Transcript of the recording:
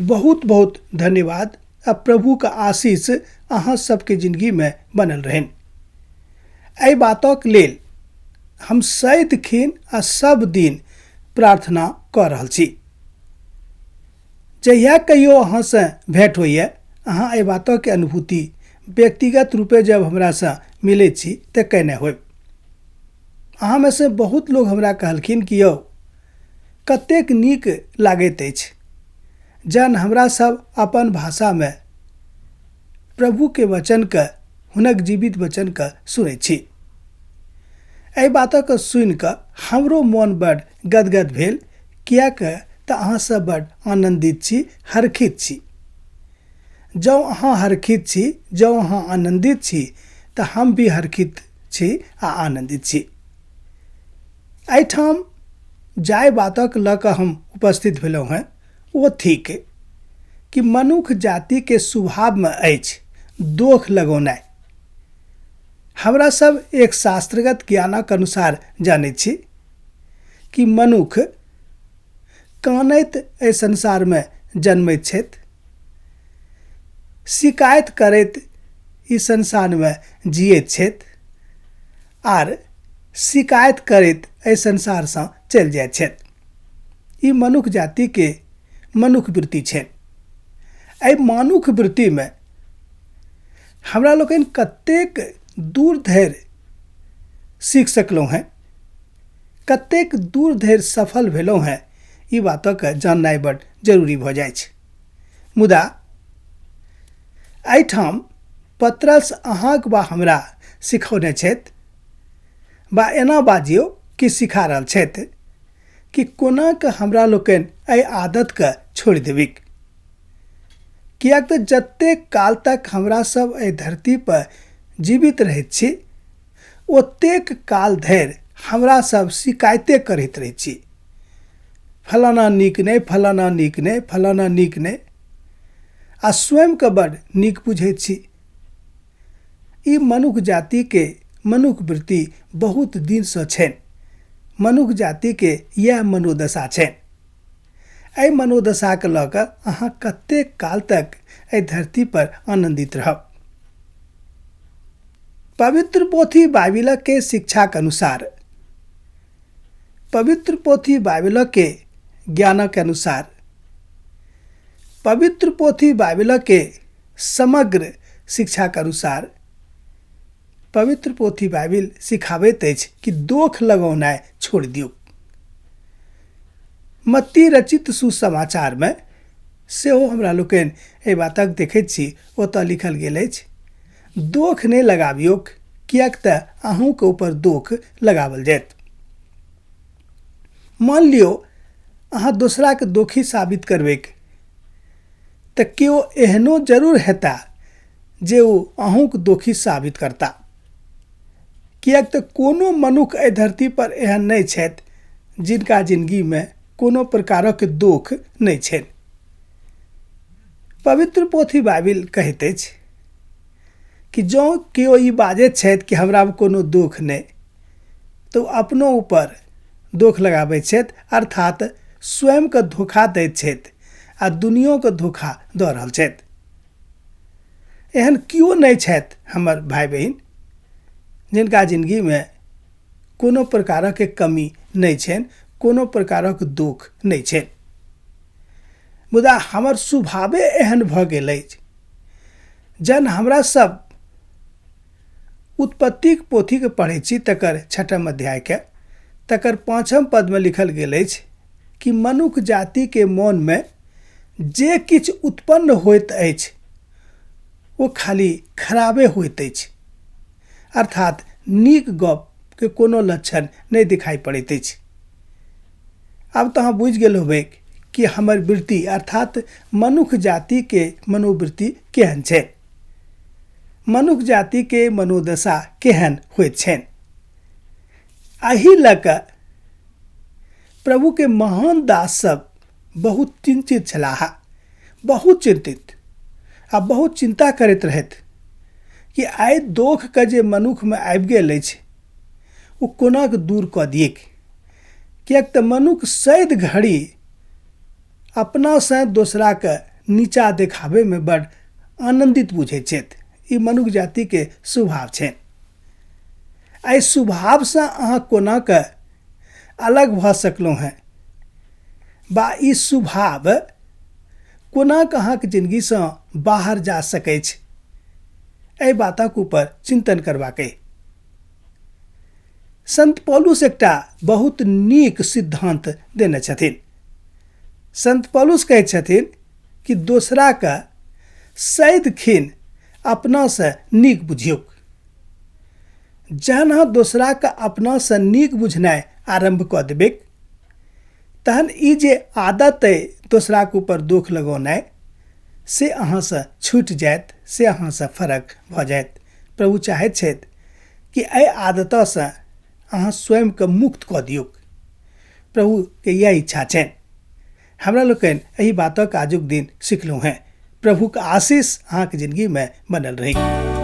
बहुत बहुत धन्यवाद आ प्रभुके आशीष अहाँ सबके जिंदगीमे बनल रहनि। एहि बातक लेल हम सदिखन आ सब दिन प्रार्थना कऽ रहल छी। जहिया कहियो अहाँसँ भेँट होइए, अहाँ एहि बातक अनुभूति व्यक्तिगत रूपे जब हमरासँ मिलैत छी तऽ कयने होयब। अहाँमे सँ बहुत लोग हमरा कहलखिन कि यौ कतेक नीक लागैत अछि जहन हमरा सब अपन भाषामे प्रभुके वचनके, हुनक जीवित वचनके सुनै छी। एहि बातक सुनि कऽ हमरो मोन बड गदगद भेल, किएक तऽ अहाँ सब बड आनन्दित छी, हर्षित छी। जँ अहाँ हर्षित छी, जँ अहाँ आनन्दित छी, तऽ हम भी हर्षित छी आ आनन्दित छी। एहिठाम जाहि बातक लऽ कऽ हम उपस्थित भेलहुँ हेँ ओ थिक कि मनुख जातिके स्वभावमे अछि दोख लगौनाइ। हमरा सब एक शास्त्रगत ज्ञानक अनुसार जानैत छी कि मनुख कानैत एहि संसारमे जन्मैत छथि, शिकायत करैत ई संसारमे जियैत छथि आर शिकायत करैत एहि संसारसँ चलि जाइत छथि। ई मनुख जातिके मनुख वृत्ति छनि। एहि मानुख वृत्तिमे हमरा लोकनि कतेक दूर धरि सीख सकलहुँ हेँ, कतेक दूर धरि सफल भेलहुँ हेँ, ई बातक जाननाइ बड जरूरी भऽ जाइ छै। मुदा एहिठाम पतरस अहाँक वा हमरा सिखौने छथि वा एना बाजियौ कि सिखा रहल छथि कि कोना कऽ हमरा लोकनि एहि आदतके छोड़ि देबिक, किएक तऽ जतेक काल तक हमरा सब एहि धरती पर जीवित रहैत छी ओतेक काल धरि हमरा सब शिकायते करैत रहैत छी, फलाना नीक नहि, फलाना नीक नहि, फलाना नीक नहि, आ स्वयंके बड नीक बुझैत छी। ई मनुख जातिके मनुख वृत्ति बहुत दिनसँ छनि। मनुख जातिके इएह मनोदशा छनि। एहि मनोदशाके लऽ कऽ अहाँ कतेक काल तक एहि धरती पर आनन्दित रहब। पवित्र पोथी बाइबिलके शिक्षाक अनुसार, पवित्र पोथी बाइबिलके ज्ञानक अनुसार, पवित्र पोथी बाइबिलके समग्र शिक्षाक अनुसार पवित्र पोथी बाइबिल सिखाबैत अछि कि दोख लगौनाइ छोड़ि दियौ। मत्ती रचित सुसमाचारमे सेहो हमरा लोकनि एहि बातक देखैत छी। ओतऽ लिखल गेल अछि, दोख नहि लगाबियौक, किएक तऽ अहूँके ऊपर दोख लगाओल जायत। मान लियौ अहाँ दोसराके दोखी साबित करबैक तऽ केओ एहनो जरूर हेता जे ओ अहूँके दोखी साबित करता, किएक तऽ कोनो मनुख एहि धरती पर एहन नहि छथि जिनका जिनगीमे कोनो प्रकारक दोख नहि छनि। पवित्र पोथी बाइबिल कहैत अछि कि जँ केओ ई बाजैत छथि कि हमरामे कोनो दोख नहि, तऽ ओ अपनो ऊपर दोख लगाबैत छथि, अर्थात स्वयंके धोखा दैत छथि आ दुनियोके धोखा दऽ रहल छथि। एहन केओ नहि छथि हमर भाय बहिन जिनका जिनगीमे कोनो प्रकारक कमी नहि छनि, कोनो प्रकारक दुःख नहि छनि। मुदा हमर स्वभावे एहन भऽ गेल अछि जहन हमरा सब उत्पत्तिक पोथीके पढ़ै छी तकर छठम अध्यायके तकर पाँचम पदमे लिखल गेल अछि कि मनुख जातिके मोनमे जे किछु उत्पन्न होइत अछि ओ खाली खराबे होइत अछि, अर्थात नीक गपके कोनो लक्षण नहि दिखाई पड़ैत अछि। आब तऽ अहाँ बुझि गेल होबै कि हमर वृत्ति अर्थात मनुख जातिके मनोवृत्ति केहन छै, मनुख जातिके मनोदशा केहन होइत छनि। एहि लऽ कऽ प्रभुके महान दास सब बहुत चिंतित छलाह, बहुत चिंतित आ बहुत चिंता करैत रहथि कि आइ दोखके जे मनुखमे आबि गेल अछि ओ कोना कऽ दूर कऽ दियैक, किएक तऽ मनुख सैद घड़ी अपनासँ दोसराके नीचा देखाबैमे बड़ आनन्दित बुझैत छथि। ई मनुख जातिके स्वभाव छनि। एहि स्वभावसँ अहाँ कोना कऽ अलग भऽ सकलहुँ हेँ बा ई स्वभाव कोना कऽ अहाँके जिनगीसँ बाहर जा सकैछ, एहि बातक ऊपर चिन्तन करबाक अइ। संत पौलुस एकटा बहुत नीक सिद्धांत देने छथिन। संत पौलुस कहै छथिन कि दोसराके सदिखिन अपनासँ नीक बुझियौक। जहन अहाँ दोसराके अपनासँ नीक बुझनाइ आरम्भ कऽ देबै तहन ई जे आदत अइ दोसराके ऊपर दोख लगौनाइ से अहाँसँ छूटि जायत, से अहाँसँ फरक भऽ जायत। प्रभु चाहैत छथि कि एहि आदतसँ अहाँ स्वयंके मुक्त कऽ दियौक। प्रभुके इएह इच्छा छनि। हमरा लोकनि एहि बातक आजुक दिन सिखलहुँ हेँ। प्रभुक आशीष अहाँके जिनगीमे बनल रहै।